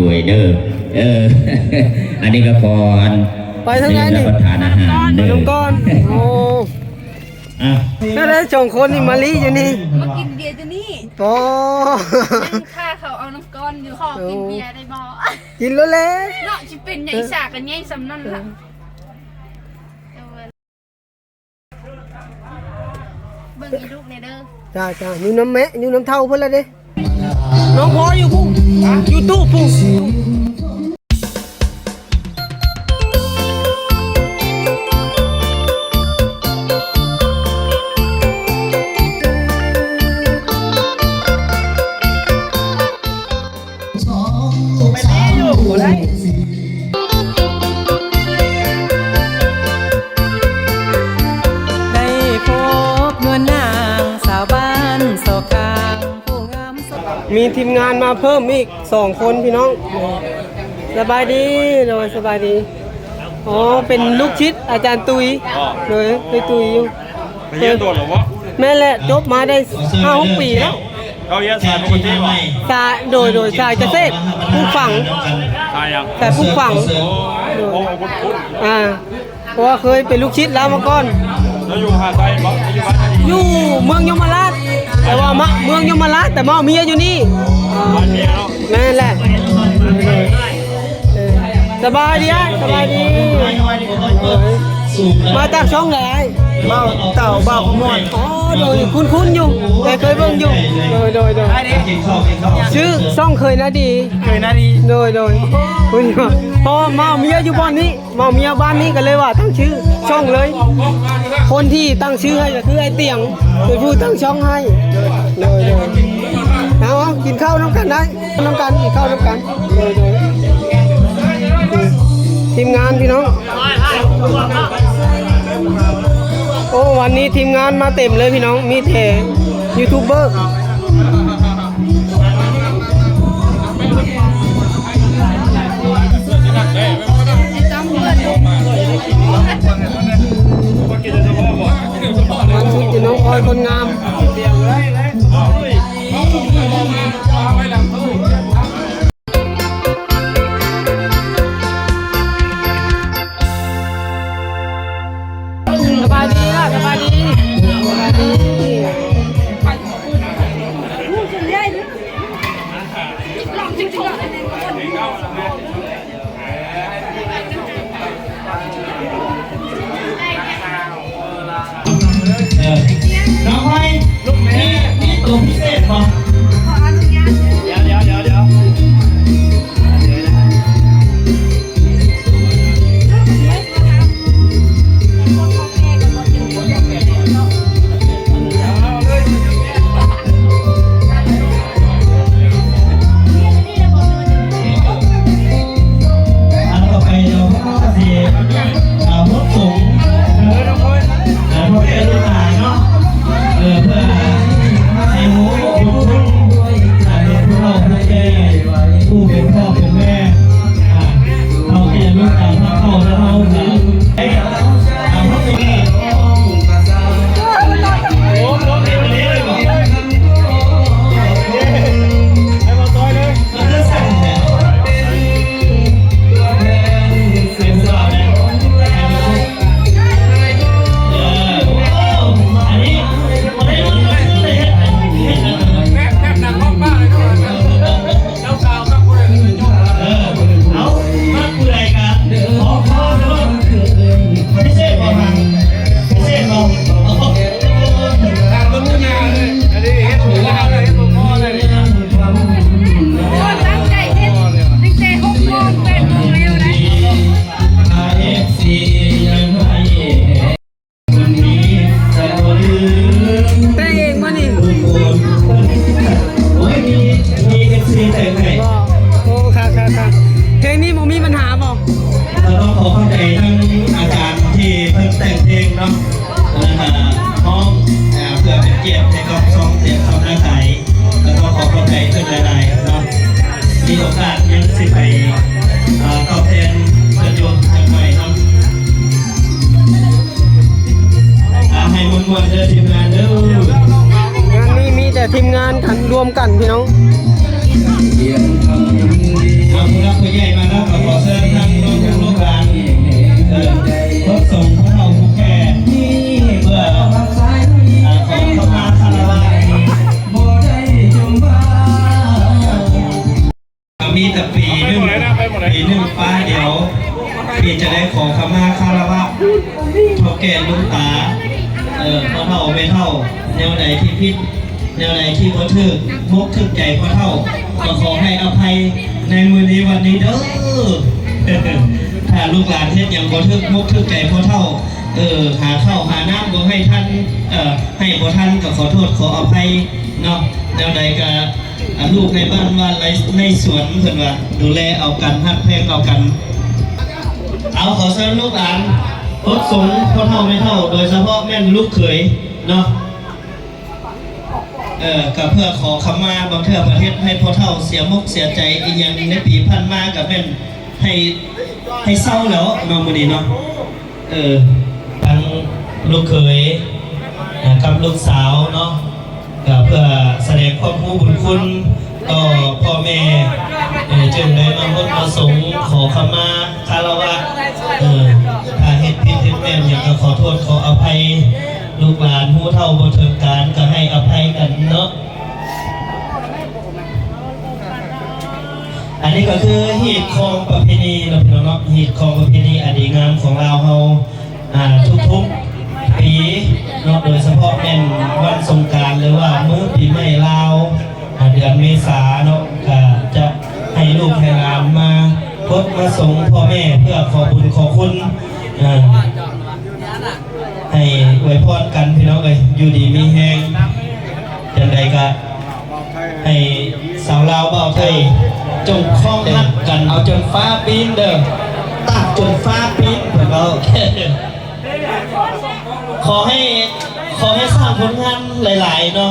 ໂດຍເດີ ເອີ ອັນນີ້ກໍຂໍອັນ ໄປທາງໃດນີ້? ເຊີນຮັບປະທານອາຫານເດີ ນ້ອງກອນ. ໂອ້ ອ່ະ ແນວໃດສອງຄົນນີ້ມາລີຢູ່ນີ້? ມາກິນເບຍຢູ່ນີ້. ປໍ ຍັງຖ້າເຂົາເອົານ້ອງກອນຢູ່. ຂໍກິນເບຍໄດ້ບໍ່? ກິນໂລດແຫຼະເນາະ. ຊິເປັນຫຍັງ ອີສາກໍໃຫຍ່ສ່ຳນັ້ນລະ. ເອີ ເບິ່ງອີລູກແດ່ເດີ. ຈ້າໆ ຢູ່ນຳແມ່ ຢູ່ນຳເຖົ້າເພິ່ນລະເດ້. ນ້ອງພໍຢູ່ພຸ້ນ ຢູ່ຕູ້ພຸ້ນ. ໄປແລ້ວ ບໍ່ໄດ້ ໄດ້ພົບນວນນາງສາວບ້ານຊອກຂ້າງ ຜູ້ງາມ. ມີທີມງານມາເພີ່ມອີກສອງຄົນພີ່ນ້ອງ. ສະບາຍດີ ໂດຍ ສະບາຍດີ. ອໍ ເປັນລູກສິດອາຈານຕຸ້ຍ. ອໍ ໂດຍ ໄດ້ຕຸ້ຍຢູ່. ໄປຮຽນໂດນແລ້ວບໍ່? ແມ່ນແຫຼະ ຈົບມາໄດ້ຫ້າຫົກປີແລ້ວ. ເຈົ້າຮຽນສາຍປົກກະຕິບໍ່? ສາຍ ໂດຍ ໂດຍ ສາຍກະເສດ ປູກຝັງ. ສາຍຫຍັງ? ສາຍປູກຝັງ. ໂອ້ ໂດຍ ໂອ້ ຄຸ້ນໆ ອ່າ ເພາະວ່າເຄີຍເປັນລູກສິດລາວມາກ່ອນ. ເຈົ້າຢູ່ຫາດໄຊບໍ່? ຢູ່ບ້ານໃດ? ຢູ່ເມືອງຍົມມະລາດ ແຕ່ວ່າມາເມືອງຍົມມະລາດ ແຕ່ມາເອົາເມຍຢູ່ນີ້. ບ້ານເມຍເນາະ. ແມ່ນແຫຼະ. ເອີ ສະບາຍດີອ້າຍ ສະບາຍດີ. ມາຈາກຊ່ອງໃດອ້າຍ? ບ່າວເຕົ່າ ບ່າວຂະມວນ. ອໍ ໂດຍ ຄຸ້ນໆຢູ່ ແຕ່ເຄີຍເບິ່ງຢູ່. ໂດຍ ໂດຍ ໂດຍ. ຊື່ຊ່ອງເຄີຍນາດີ. ເຄີຍນາດີ. ໂດຍ ໂດຍ. ເພາະວ່າມາເອົາເມຍຢູ່ບ່ອນນີ້ ມາເອົາເມຍບ້ານນີ້ ກໍເລີຍວ່າຕັ້ງຊື່ຊ່ອງເລີຍ. ຄົນທີ່ຕັ້ງຊື່ໃຫ້ກໍຄືອ້າຍຕຽງ ເປັນຜູ້ຕັ້ງຊ່ອງໃຫ້. ໂດຍ ໂດຍ. ເອົາ ເອົາ ກິນເຂົ້ານຳກັນໄດ້. ນຳກັນ ກິນເຂົ້ານຳກັນ. ໂດຍ ໂດຍ. ທີມງານພີ່ນ້ອງ. ໂອ້ ວັນນີ້ທີມງານມາເຕັມເລີຍພີ່ນ້ອງ ມີແຕ່ຢູທູບເບີ. ມັນສຸດຢູ່ນ້ອງອອຍຄົນງາມ. ສະບາຍດີລະ ສະບາຍດີ ສະບາຍດີ. ເອີ ນ້ອງໄພ ມີ ມີໂຕພິເສດບໍ່? ຂໍອະນຸຍາດ ດຽວ ດຽວ ດຽວ ດຽວ. ອັນຕໍ່ໄປເຮົາກໍຊິ ອ່າ ບົດສົງ ອ່າ ພໍ່ແມ່ລູກຫຼານເນາະ ເອີ ເພື່ອໃຫ້ຮູ້ບຸນຄຸນ ອ່າ ເປັນຜູ້ເຖົ້າຜູ້ແກ່ ຜູ້ເປັນພໍ່ເປັນແມ່ ອ່າ ເຮົາກໍຢ່າລືມການຮັກເຂົາແລະເຮົານະ. ແຕ່ງເອງບໍ່ນີ້? ໂອ້ຍ ມີ ມີເອັຟຊີແຕ່ງໃຫ້. ບໍ່ ໂອ້ ຄັກໆໆ. ເພງນີ້ບໍ່ມີບັນຫາບໍ່? ກໍຕ້ອງຂໍຂອບໃຈທັງອາຈານທີ່ເພິ່ນແຕ່ງເພງເນາະ ແລ້ວກໍຮ້ອງ ເພື່ອເປັນກຽດໃຫ້ກັບຊ່ອງສຽງຄຳນາໄຊ. ແລ້ວກໍຂໍຂອບໃຈເພິ່ນຫຼາຍໆເນາະ ມີໂອກາດຍັງຊິໄປ ເອີ ຕອບແທນເພິ່ນຢູ່ຈັກໜ້ອຍເນາະ. ອ່າ ໃຫ້ມ່ວນໆເດີທີມງານເດີ. ງານນີ້ມີແຕ່ທີມງານກັນ ລວມກັນພີ່ນ້ອງ. ອ່າ ຜູ້ໃດ ປີໜຶ່ງປາດດຽວ ທີ່ຈະໄດ້ຂໍຂະມາຄາລະວະເຖົ້າແກ່ລຸງຕາ ເອີ ພໍ່ເຖົ້າແມ່ເຖົ້າ ແນວໃດທີ່ຜິດ ແນວໃດທີ່ບໍ່ຖືກມົກຖືກໃຈພໍ່ເຖົ້າ ກໍຂໍໃຫ້ອະໄພໃນມື້ນີ້ວັນນີ້ເດີ້. ຖ້າລູກຫຼານເຮັດຫຍັງບໍ່ຖືກມົກຖືກໃຈພໍ່ເຖົ້າ ເອີ ຫາເຂົ້າຫານ້ຳບໍ່ໃຫ້ທັນ ເອີ ໃຫ້ບໍ່ທັນ ກໍຂໍໂທດຂໍອະໄພເນາະ. ແນວໃດກໍ ອາ ລູກໃນບ້ານວ່າ ໃນ ໃນສວນ ເພິ່ນວ່າ ດູແລເອົາກັນ ຮັກແພງເອົາກັນ. ເອົາ ຂໍເຊີນລູກຫຼານ ພົດສົງ ພໍ່ເຖົ້າແມ່ເຖົ້າ ໂດຍສະເພາະແມ່ນລູກເຂີຍເນາະ ເອີ ກໍເພື່ອຂໍຂະມາ ບາງເທື່ອປະເທດໃຫ້ພໍ່ເຖົ້າເສຍມົກເສຍໃຈອີ່ຫຍັງໃນປີຜ່ານມາ ກໍແມ່ນໃຫ້ ໃຫ້ເຊົາແລ້ວເນາະ ມື້ນີ້ເນາະ. ເອີ ທັງລູກເຂີຍ ອາ ກັບລູກສາວເນາະ ກໍເພື່ອສະແດງຄວາມຮູ້ບຸນຄຸນຕໍ່ພໍ່ແມ່ ເອີ ຈຶ່ງໄດ້ມາຫົດມາສົງ ຂໍຂະມາຄາລະວະ ເອີ ຖ້າເຮັດຜິດເຮັດແມ່ນຫຍັງກໍຂໍໂທດຂໍອະໄພ ລູກຫຼານຮູ້ເທົ່າບໍ່ເຖິງການກໍໃຫ້ອະໄພກັນເນາະ. ອັນນີ້ກໍຄືຮີດຄອງປະເພນີເນາະ ພີ່ນ້ອງເນາະ ຮີດຄອງປະເພນີອັນດີງາມຂອງລາວເຮົາ ອ່າ ທຸກໆປີເນາະ ໂດຍສະເພາະແມ່ນວັນສົງການ ຫຼືວ່າມື້ປີໃໝ່ລາວ ອ່າ ເດືອນເມສາເນາະ ກະຈະໃຫ້ລູກໃຫ້ຫຼານມາກົດມາສົງພໍ່ແມ່ ເພື່ອຂໍບຸນຂໍຄຸນ ອ່າ ໃຫ້ອວຍພອນກັນ ພີ່ນ້ອງເອີຍ ຢູ່ດີມີແຮງ. ຈັ່ງໃດກະໃຫ້ສາວລາວບ່າວໄທຈົ່ງຄອງຮັກກັນ ເອົາຈົນຟ້າປີ້ນເດີ້ ຕາກຈົນຟ້າປີ້ນ ເພິ່ນເວົ້າ. ຂໍໃຫ້ ຂໍໃຫ້ສ້າງຜົນງານຫຼາຍໆເນາະ.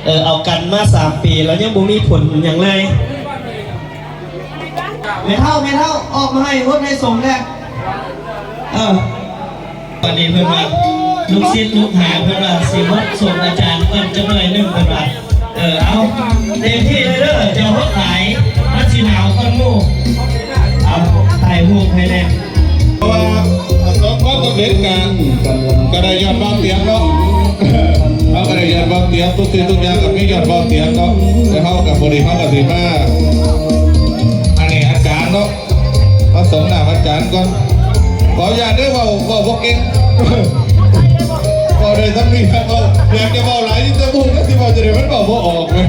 ເອີ ເອົາກັນມາສາມປີແລ້ວ ຍັງບໍ່ມີຜົນຫຍັງເລີຍ. ແມ່ເຖົ້າ ແມ່ເຖົ້າ ອອກມາໃຫ້ຫົດໃຫ້ສົງແດ່. ເອີ ບັດນີ້ເພິ່ນວ່າ ລູກສິດລູກຫາເພິ່ນວ່າ ຊິຫົດສົງອາຈານກ່ອນຈັກໜ້ອຍໜຶ່ງ ເພິ່ນວ່າ. ເອີ ເອົາ ເຕັມທີ່ເລີຍເດີ້ ຢ່າຫົດຫຼາຍ ມັນຊິໜາວກ່ອນໝູ່. ເອົາ ຖ່າຍຮູບໃຫ້ແດ່. ເພາະວ່າປະສົບຄວາມສຳເລັດກະ ກະໄດ້ຍ້ອນບ່າວຕຽງເນາະ ເຮົາກະໄດ້ຍ້ອນບ່າວຕຽງ ທຸກສິ່ງທຸກຢ່າງກະມີຍ້ອນບ່າວຕຽງເນາະ. ແຕ່ເຮົາກະມື້ນີ້ເຮົາກະຊິມາອັນນີ້ອາຈານເນາະ ມາສົມໜ້າອາຈານກ່ອນ. ຂໍອະນຸຍາດເດີ້ ເວົ້າ ເວົ້າບໍ່ເກັ່ງ ເວົ້າໄດ້ສ່ຳນີ້ ເວົ້າ ຢາກຈະເວົ້າຫຼາຍຢູ່ ແຕ່ບໍ່ຮູ້ວ່າຊິເວົ້າຈັ່ງໃດ ມັນເວົ້າບໍ່ອອກເວີຍ.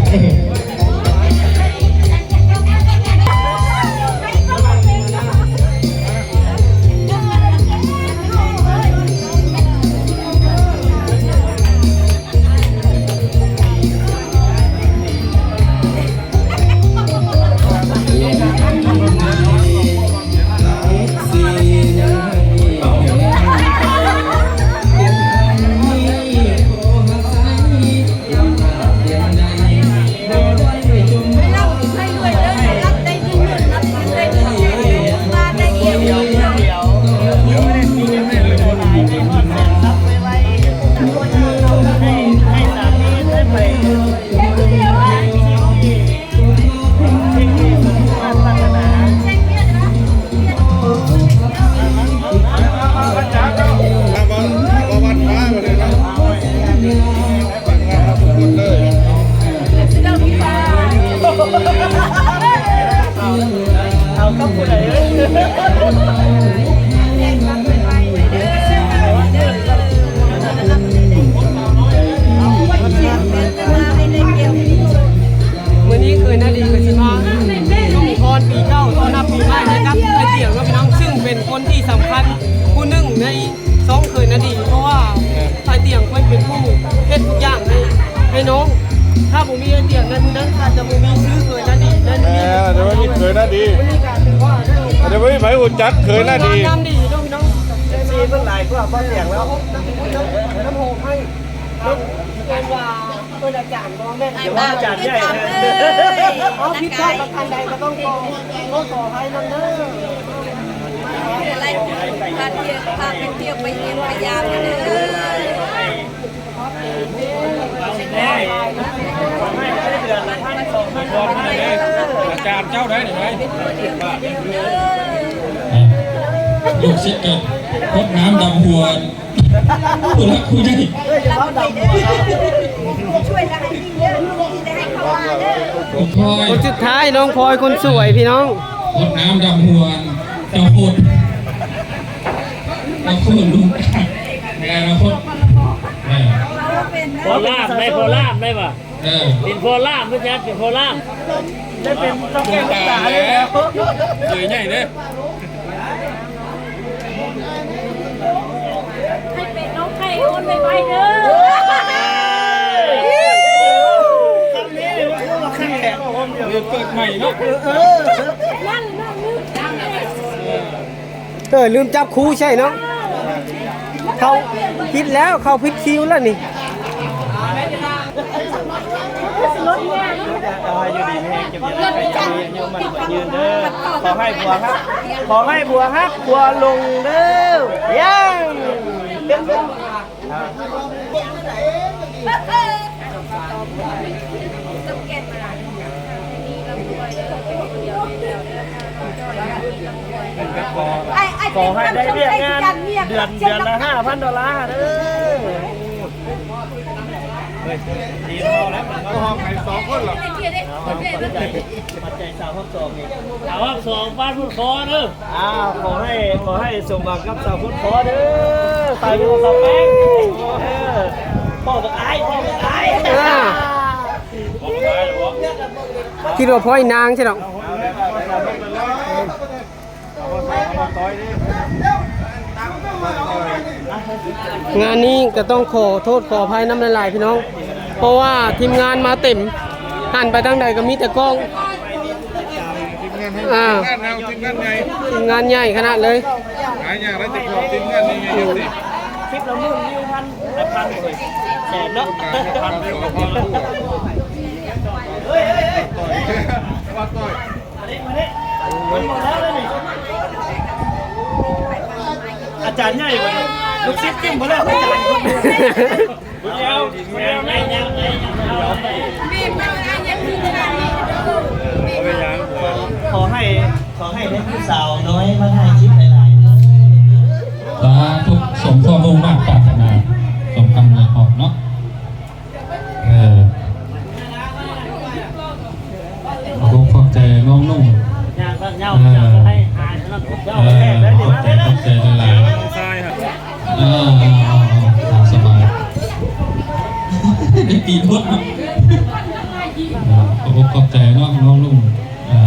ມື້ນີ້ເຂີຍໜ້າດີກໍຊິມາສົ່ງພອນປີເກົ່າ ຕ້ອນຮັບປີໃໝ່ໃຫ້ກັບອ້າຍຕຽງເນາະ ພີ່ນ້ອງ ຊຶ່ງເປັນຄົນທີ່ສຳຄັນຜູ້ໜຶ່ງໃນຊ່ອງເຂີຍໜ້າດີ ເພາະວ່າອ້າຍຕຽງເພິ່ນເປັນຜູ້ເຮັດທຸກຢ່າງໃຫ້ ໃຫ້ນ້ອງ. ຖ້າບໍ່ມີອ້າຍຕຽງໃນມື້ນັ້ນ ອາດຈະບໍ່ມີຊື່ເຂີຍໜ້າດີໃນມື້ນີ້. ແມ່ນ ແຕ່ວ່າມີເຂີຍໜ້າດີ ມື້ນີ້ກະຖືວ່າ ແຕ່ວ່າມີໃຜຮູ້ຈັກເຂີຍໜ້າດີ ງາມນຳດີເນາະ ພີ່ນ້ອງ. ເອັຟຊີ ເພິ່ນຫຼາຍກວ່າບໍ່ແຕກແລ້ວ ນ້ຳຫອມໃຫ້ ເອີ້ນວ່າ ເອີ້ນອາຈານບໍ່ແມ່ນ ອາຈານໃຫຍ່ ເອົາ ຜິດພາດປະການໃດກໍຕ້ອງຂໍ ຂໍ ຂໍອະໄພນຳເດີ້. ພາໄປທ່ຽວ ພາໄປທ່ຽວໄປຢ້ຽມໄປຢາມເດີ້ ອາຈານເຈົ້າໄດ້ນີ້ໄດ໋ ລູກສິດກໍຫົດນ້ຳດຳຫົວ ຜູ້ຫຼັກຜູ້ໃຫຍ່ ຄົນສຸດທ້າຍ ນ້ອງພອຍຄົນສວຍ ພີ່ນ້ອງ. ຫົດນ້ຳດຳຫົວເຈົ້າໂຄດ ເຈົ້າໂຄດລຸງ ໃນອະນາຄົດ ເອີ ພໍ່ລາມໄດ້ ພໍ່ລາມໄດ້ຫວາ? ເອີ ເປັນພໍ່ລາມ ເພິ່ນຈະເປັນພໍ່ລາມ ໄດ້ເປັນເຈົ້າແກ້ວລູກຕາແລ້ວ ເຄີຍໃຫຍ່ເດ້. ໃຫ້ເປັນນ້ອງໄຂ່ໂອນໄວໆເດີ. ເປີດໃໝ່ເນາະ. ເອີ ລືມຈັບຄູ່ໃສ່ເນາະ. ເຂົ້າຜິດແລ້ວ ເຂົ້າຜິດຄິວແລ້ວນີ້. ຂໍໃຫ້ຢູ່ດີມີແຮງ ເກັບເງິນໄວ້ດີ ອາຍຸໝັ້ນຂວັນຍືນເດີ. ຂໍໃຫ້ຜົວຮັກ ຂໍໃຫ້ຜົວຮັກຜົວຫຼົງເດີ. ຍັງ ຂໍໃຫ້ໄດ້ວຽກງານເດືອນ ເດືອນລະຫ້າພັນໂດລາເດີ. ເຮີ້ຍ ດີເຮົາແລ້ວ ເຮົາໃຫ້ສອງຄົນລະ. ເອົາ ຂອບໃຈ ຂອບໃຈສາວຮອບສອງນີ້ ສາວຮອບສອງບ້ານພຸ້ນຂໍເດີ. ອ້າວ ຂໍໃຫ້ ຂໍໃຫ້ສົມຫວັງກັບສາວພຸ້ນຂໍເດີ. ຕາຍຢູ່ສາວແປ້ງ ເອີ ພໍ່ບັກອາຍ ພໍ່ບັກອາຍ. ຄິດວ່າພໍ່ອີນາງໃຊ່ດອກ. ງານນີ້ກໍຕ້ອງຂໍໂທດຂໍອະໄພນຳຫຼາຍໆ ພີ່ນ້ອງ ເພາະວ່າທີມງານມາເຕັມ ຫັນໄປທາງໃດກໍມີແຕ່ກ້ອງ. ທີມງານເຮົາ ອ່າ ທີມງານເຮົາ ທີມງານໃຫຍ່ ທີມງານໃຫຍ່ຂະໜາດເລີຍ. ຫາຍາກຫຼາຍ ແຕ່ກໍທີມງານໃຫຍ່ໆ ຈັ່ງຊີ້ ຄລິບລະໝື່ນວິວ ພັນ ແປດພັນ ແສນເນາະ. ເຮີ້ຍ ເຮີ້ຍ ເຮີ້ຍ ວ່າຕ່ອຍ ອາຈານໃຫຍ່ບໍ່ນີ້ ລູກສິດກິນບໍ່ແລ້ວ ອາຈານຄົນດຽວ. ຂໍໃຫ້ ຂໍໃຫ້ໄດ້ຜູ້ສາວນ້ອຍມາຖ່າຍຄລິບຫຼາຍໆ ເດີ. ສາທຸ ສົມຄວາມມຸ່ງມາດປາດຖະໜາ ສົມຄຳອວຍພອນເນາະ. ເອີ ຂອບໃຈນ້ອງນຸ່ງ ເອີ ເອີ ຂອບໃຈ ຂອບໃຈຫຼາຍໆ. ເອີ ເອົາ ເອົາ ເອົາ ຕາມສະບາຍ ໄດ້ຕີລົດເນາະ. ເອີ ຂອບອົກຂອບໃຈເນາະ ນ້ອງນຸ່ງ ເອີ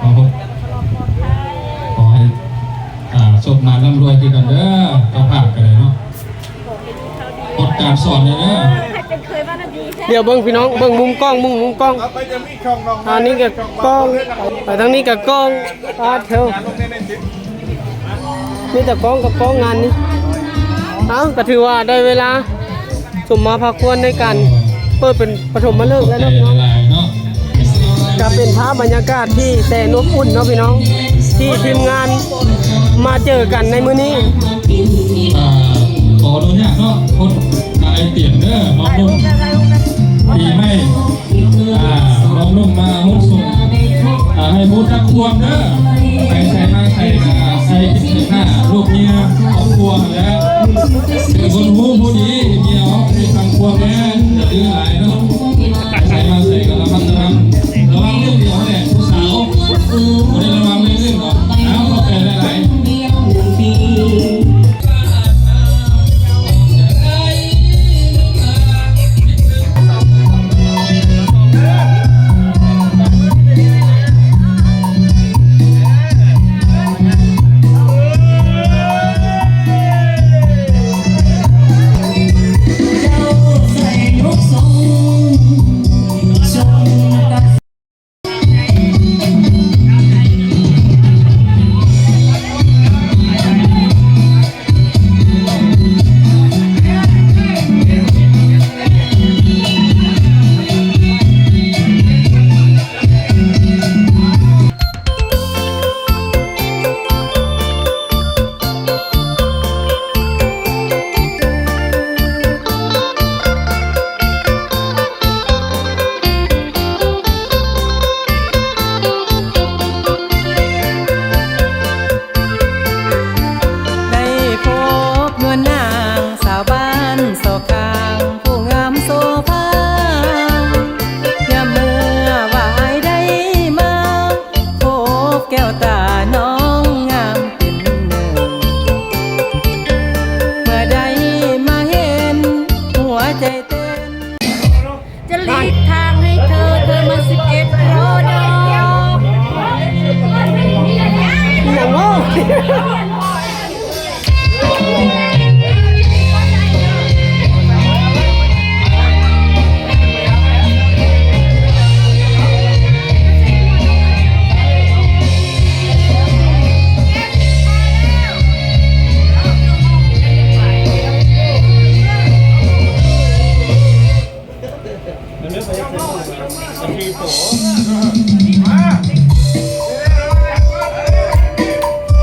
ຂໍໃຫ້ ອ່າ ໂຊກໝານລ່ຳລວຍຄືກັນເດີ ເຈົ້າພາບກໍໄດ້ເນາະ ກົດການສອນເດີ. ດຽວເບິ່ງພີ່ນ້ອງ ເບິ່ງມຸມກ້ອງ ມຸມ ມຸມກ້ອງ ອັນນີ້ກໍກ້ອງ ໄປທາງນີ້ກໍກ້ອງ ປາດເທີ ມີແຕ່ກ້ອງກັບກ້ອງງານນີ້. ເອົ້າ ກໍຖືວ່າໄດ້ເວລາ ສົມມາພາຄວນໃນການເປີດເປັນປະຖົມມະເລີກແລ້ວເນາະພີ່ນ້ອງ. ກໍເປັນພາບບັນຍາກາດທີ່ແສນອົບອຸ່ນເນາະພີ່ນ້ອງ ທີ່ທີມງານມາເຈີກັນໃນມື້ນີ້. ອ່າ ຂໍອະນຸຍາດເນາະ ຄົນນາຍຕຽມເດີ ນ້ອງນຸ່ງ ປີໃໝ່ ອ່າ ນ້ອງນຸ່ງມາຮົບສົບ ອ່າ ໃຫ້ຮູ້ຈັກຄວາມເດີ ໄປໃສມາໃສ ອ່າ ໃສ່ຄິດເຫັນໜ້າລູກເມຍ ຄອບຄົວຫັ້ນແຫຼະ ເປັນຄົນຮູ້ຜູ້ດີ ເມຍເຮົາໄປຟັງຄວາມແດ່ ຢ່າດື້ຫຼາຍເນາະ ໄປໃສມາໃສກໍລະມັດລະວັງ ລະວັງເລື່ອງດຽວຫັ້ນແຫຼະ ຜູ້ສາວ ບໍ່ໄດ້ລະວັງເລື່ອງອື່ນດອກ. ເອົາ ຂອບໃຈຫຼາຍໆ.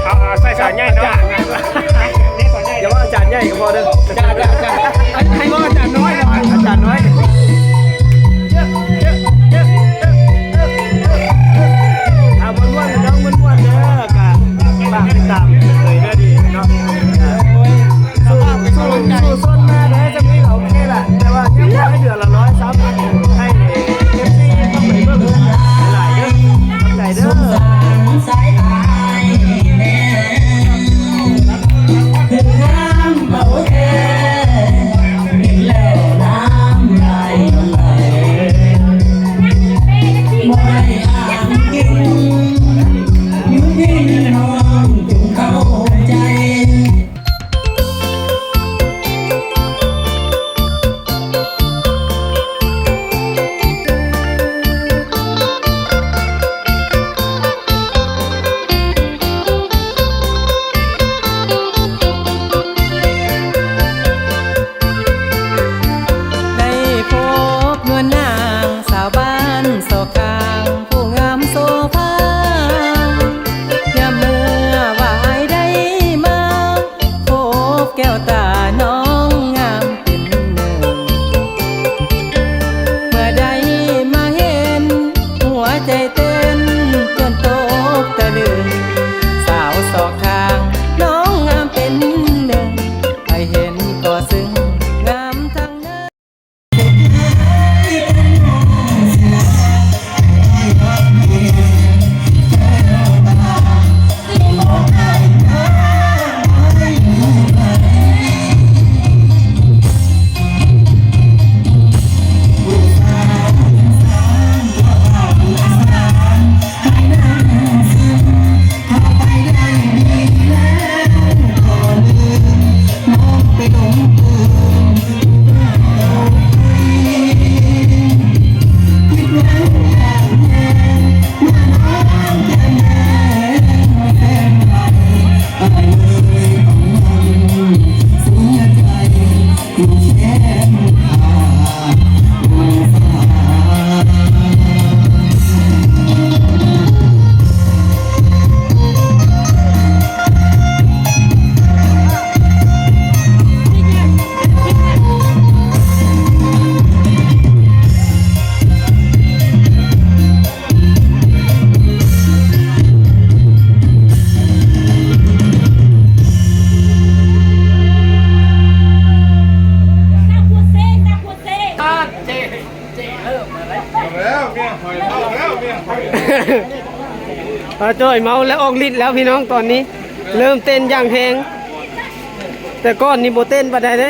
ເອົາ ເອົາໃສ່ສາວໃຫຍ່ເນາະ ນີ້ສາວໃຫຍ່ ຢ່າວ່າອາຈານໃຫຍ່ກໍພໍເດີ ອາຈານ ອາຈານ ໃຫ້ ໃຫ້ເວົ້າອາຈານນ້ອຍ ອາຈານນ້ອຍ ເອົາມ່ວນໆ ເດີ ມ່ວນໆ ເດີ ກະຝາກຕິດຕາມເລີຍເດີ ດີເນາະ ສູ້ ສູ້ຊົນມາໄດ້ສ່ຳນີ້ກໍໂອເຄລະ ແຕ່ວ່າຍັງບໍ່ໃຫ້ເດືອນລະຮ້ອຍຊາວພັນ ໃຫ້ເອັຟຊີເຂົ້າໄປເບິ່ງຫຼາຍໆເດີ ຂອບໃຈເດີ. ໄດ້ພົບນວນນາງສາວບ້ານຊອກຂ້າງ ຜູ້ງາມໂສພາ ຍາມເມື່ອວ່າອ້າຍໄດ້ມາ ພົບແກ້ວຕານ້ອງງາມເປັນໜຶ່ງ ເມື່ອໃດມາເຫັນ ຫົວໃຈເຕັ້ນຈົນຕົກຕະລຶງ ສາວສອກຂ້າງນ້ອງງາມເປັນໜຶ່ງ ໃຜເຫັນກໍຊຶ້ງ ງາມທັງເນີ. ອາ ຈ້ອຍເມົາແລ້ວ ອອກລິດແລ້ວພີ່ນ້ອງ ຕອນນີ້ເລີ່ມເຕັ້ນຢ່າງແຮງ ແຕ່ກ່ອນນີ້ບໍ່ເຕັ້ນປານໃດເດ້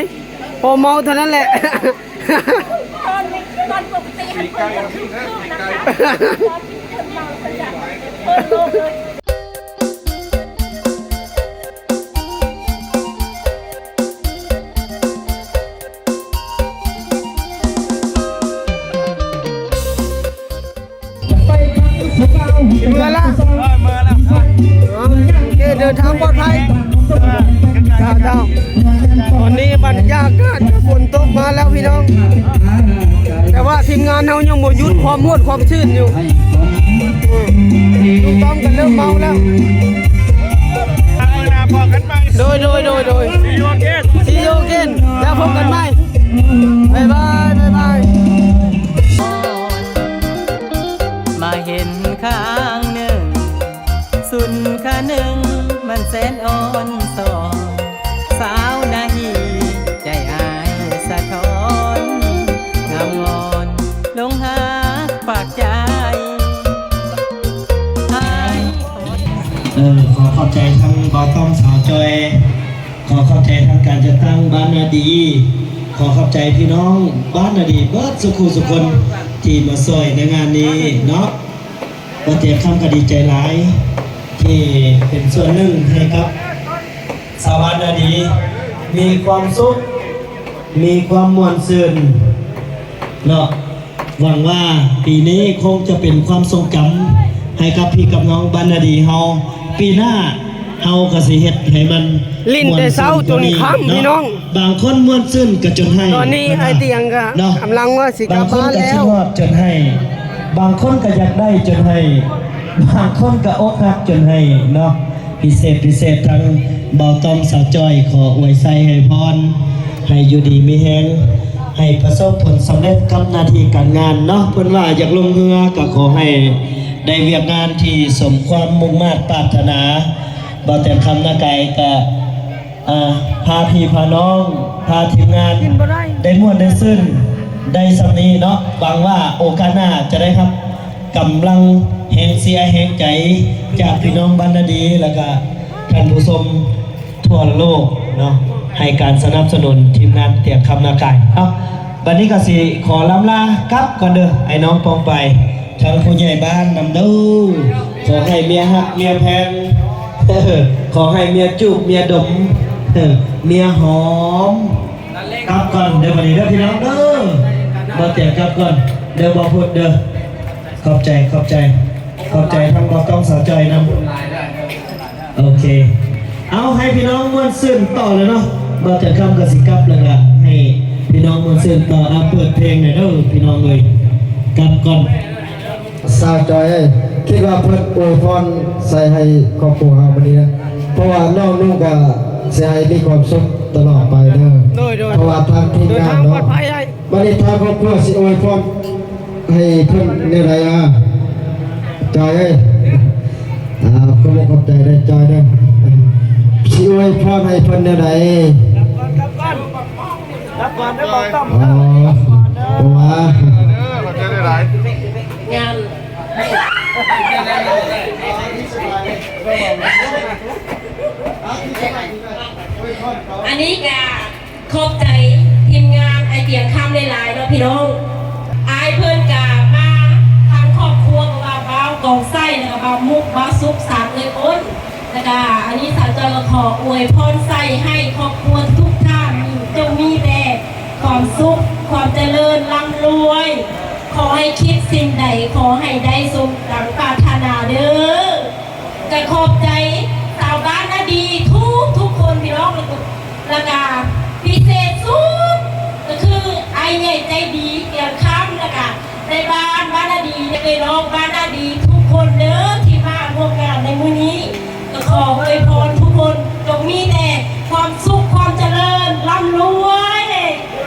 ພໍເມົາເທົ່ານັ້ນແຫຼະ. ຕອນ ຕອນປົກກະຕິຫັ້ນເພິ່ນກະຄືນະ ຕອນທີ່ເພິ່ນເມົາເພິ່ນກະເພິ່ນລົງເລີຍ. ເມືອລະ ເອີ ເມືອລະ ເອີ ໂອເຄ ເດີນທາງປອດໄພ ເອີ ເຈົ້າ ເຈົ້າ ຕອນນີ້ບັນຍາກາດກໍຝົນຕົກມາແລ້ວພີ່ນ້ອງ ແຕ່ວ່າທີມງານເຮົາຍັງບໍ່ຢຸດຄວາມມ່ວນຄວາມຊື່ນຢູ່ ອືມ ລຸງຕ້ອມກໍເລີ່ມເມົາແລ້ວ ໂດຍ ໂດຍ ໂດຍ ໂດຍ See you again See you again ແລ້ວພົບກັນໃໝ່ ບາຍບາຍ ບາຍບາຍ. ມາເຫັນຂ້າງໜຶ່ງ ສຸນຂະໜຶ່ງ ມັນແສນອ່ອນຊອນ ສາວນາຮີ ໃຈອ້າຍສະທ້ອນ ງາມງອນ ຫຼົງຮັກປາກໃຈ ອ້າຍ ເອີ ຂໍຂອບໃຈທັງບ່າວຕ້ອມ ສາວຈ້ອຍ ຂໍຂອບໃຈທາງການຈັດຕັ້ງບ້ານນາດີ ຂໍຂອບໃຈພີ່ນ້ອງບ້ານນາດີເບິດສູ່ຄູ່ສູ່ຄົນທີ່ມາຊ່ອຍໃນງານນີ້ເນາະ ປ້າແຕນຄຳກໍດີໃຈຫຼາຍ ທີ່ເປັນສ່ວນໜຶ່ງໃຫ້ກັບຊາວບ້ານນາດີມີຄວາມສຸກ ມີຄວາມມ່ວນຊື່ນເນາະ. ຫວັງວ່າປີນີ້ຄົງຈະເປັນຄວາມຊົງຈຳໃຫ້ກັບພີ່ກັບນ້ອງບ້ານນາດີເຮົາ. ປີໜ້າເຮົາກໍຊິເຮັດໃຫ້ມັນ ຫຼິ້ນແຕ່ເຊົ້າຈົນຄ່ຳ ມ່ວນຊື່ນກວ່ານີ້ເນາະ ພີ່ນ້ອງ. ບາງຄົນມ່ວນຊື່ນກໍຈົນໄຫ້ ຕອນນີ້ອ້າຍຕຽງກໍ ເນາະ ກຳລັງວ່າຊິກັບບ້ານແລ້ວ ບາງຄົນກໍຄິດຮອດຈົນໄຫ້ ບາງຄົນກໍຢາກໄດ້ຈົນໄຫ້ ບາງຄົນກໍອົກຫັກຈົນໄຫ້ເນາະ. ພິເສດ ພິເສດທາງບ່າວຕ້ອມ ສາວຈ້ອຍ ຂໍອວຍໄຊໃຫ້ພອນ ໃຫ້ຢູ່ດີມີແຮງ ໃຫ້ປະສົບຜົນສຳເລັດກັບໜ້າທີ່ການງານເນາະ. ເພິ່ນວ່າຢາກລົງເຮືອ ກໍຂໍໃຫ້ໄດ້ວຽກງານທີ່ສົມຄວາມມຸ່ງມາດປາດຖະໜາ. ບ່າວແຕນຄຳນາກາຍກໍ ອ່າ ພາພີ່ພານ້ອງ ພາທີມງານ ກິນບໍ່ໄດ້ ໄດ້ມ່ວນໄດ້ຊື່ນໄດ້ສ່ຳນີ້ເນາະ. ຫວັງວ່າໂອກາດໜ້າຈະໄດ້ຮັບກຳລັງແຮງເຊຍແຮງໃຈຈາກພີ່ນ້ອງບ້ານນາດີ ແລ້ວກະທ່ານຜູ້ຊົມທົ່ວໂລກເນາະ ໃຫ້ການສະໜັບສະໜູນທີມງານຕຽງຄຳນາກາຍເນາະ. ບັດນີ້ກໍຊິຂໍລ່ຳລາກັບກ່ອນເດີ ໄອ້ນ້ອງປອງໄປ ທັງຜູ້ໃຫຍ່ບ້ານນຳເດີ ຂໍໃຫ້ເມຍຮັກເມຍແພງ ຂໍໃຫ້ເມຍຈູບເມຍດົມ ເມຍຫອມ. ກັບກ່ອນເດີ ບັດນີ້ເດີພີ່ນ້ອງເດີ ບ່າວແຕນກັບກ່ອນເດີ ບ່າວພຸດເດີ. ຂອບໃຈ ຂອບໃຈ ຂອບໃຈທັງບ່າວຕ້ອງ ສາວຈ້ອຍນຳ. ໂອເຄ ເອົາ ໃຫ້ພີ່ນ້ອງມ່ວນຊື່ນຕໍ່ແລ້ວເນາະ. ບ່າວແຕນຄຳກໍຊິກັບແລ້ວ ກໍໃຫ້ພີ່ນ້ອງມ່ວນຊື່ນຕໍ່. ເອົາ ເປີດເພງແດ່ເດີພີ່ນ້ອງເອີຍ ກັບກ່ອນ. ສາວຈ້ອຍເອີຍ ຄິດວ່າເພິ່ນອວຍພອນໃສ່ໃຫ້ຄອບຄົວເຮົາມື້ນີ້ນະ ເພາະວ່ານ້ອງນຸ່ງກໍຊິໃຫ້ມີຄວາມສຸກຕະຫຼອດໄປເດີ ໂດຍ ໂດຍ ເພາະວ່າທາງທີມງານເນາະ ເດີນທາງປອດໄພອ້າຍ ບັດນີ້ທາງຄອບຄົວຊິອວຍພອນໃຫ້ເພິ່ນແນວໃດອະ ຈ້ອຍເອີຍ? ອ່າ ຂອບອົກຂອບໃຈເດີຈ້ອຍເດີ ຊິອວຍພອນໃຫ້ເພິ່ນແນວໃດ? ກັບກ່ອນ ກັບກ່ອນ ກັບກ່ອນເດີ ບໍ່ຕ້ອງ ອໍ ເດີ ບໍ່ວ່າ ເດີ ຂອບໃຈຫຼາຍໆ ງານ ອັນນີ້ກະຂອບໃຈທີມງານອ້າຍຕຽງຄຳຫຼາຍໆເນາະພີ່ນ້ອງ. ອ້າຍເພິ່ນກະມາທັງຄອບຄົວ ບໍ່ວ່າບ່າວກອງໄຊ ແລ້ວກະບ່າວມຸກ ບ່າວສຸກ ສາມເອື້ອຍໂອ້ນ ແລ້ວກະອັນນີ້ສາວຈ້ອຍກໍຂໍອວຍພອນໃສ່ໃຫ້ຄອບຄົວທຸກທ່ານ ຈົ່ງມີແຕ່ຄວາມສຸກ ຄວາມຈະເລີນ ລ່ຳລວຍ ຂໍໃຫ້ຄິດສິ່ງໃດ ຂໍໃຫ້ໄດ້ສົມດັ່ງປາດຖະໜາເດີ. ກະຂອບໃຈຊາວບ້ານນາດີທຸກໆຄົນພີ່ນ້ອງ ແລ້ວກະພິເສດສຸດກໍຄືອ້າຍໃຫຍ່ໃຈດີຕຽງຄຳ ແລ້ວກະ ໃນບ້ານ ບ້ານນາດີ ເອື້ອຍນ້ອງບ້ານນາດີທຸກຄົນເດີ ທີ່ມາຮ່ວມງານໃນມື້ນີ້ ກໍຂໍອວຍພອນທຸກຄົນຈົ່ງມີແຕ່ຄວາມສຸກ ຄວາມຈະເລີນ ລ່ຳລວຍ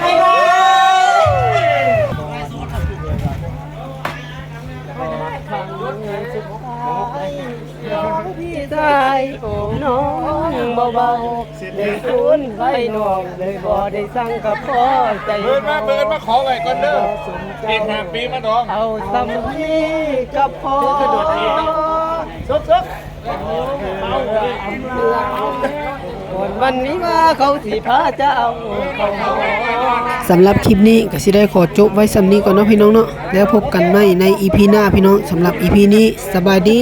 ບາຍບາຍ. ພີ່ຊາຍໂອ້ນ້ອງເບົາໆ ໄດ້ສູນໄປນ້ອງ ເລີຍບໍ່ໄດ້ສັ່ງກັບພໍ່ໃຈ ເພິ່ນມາ ເພິ່ນມາຂໍໄວ້ກ່ອນເດີ ອີກຫ້າປີມາດອງ ເອົາສ່ຳນີ້ກັບພໍ່ ສົກໆ ກ່ອນວັນວິວາເຂົາຊິພາເຈົ້າເຂົ້າ ສຳລັບຄລິບນີ້ກໍຊິໄດ້ຂໍຈົບໄວ້ສ່ຳນີ້ກ່ອນເນາະພີ່ນ້ອງເນາະ ແລ້ວພົບກັນໃໝ່ໃນອີພີໜ້າພີ່ນ້ອງ. ສຳລັບອີພີນີ້ ສະບາຍດີ.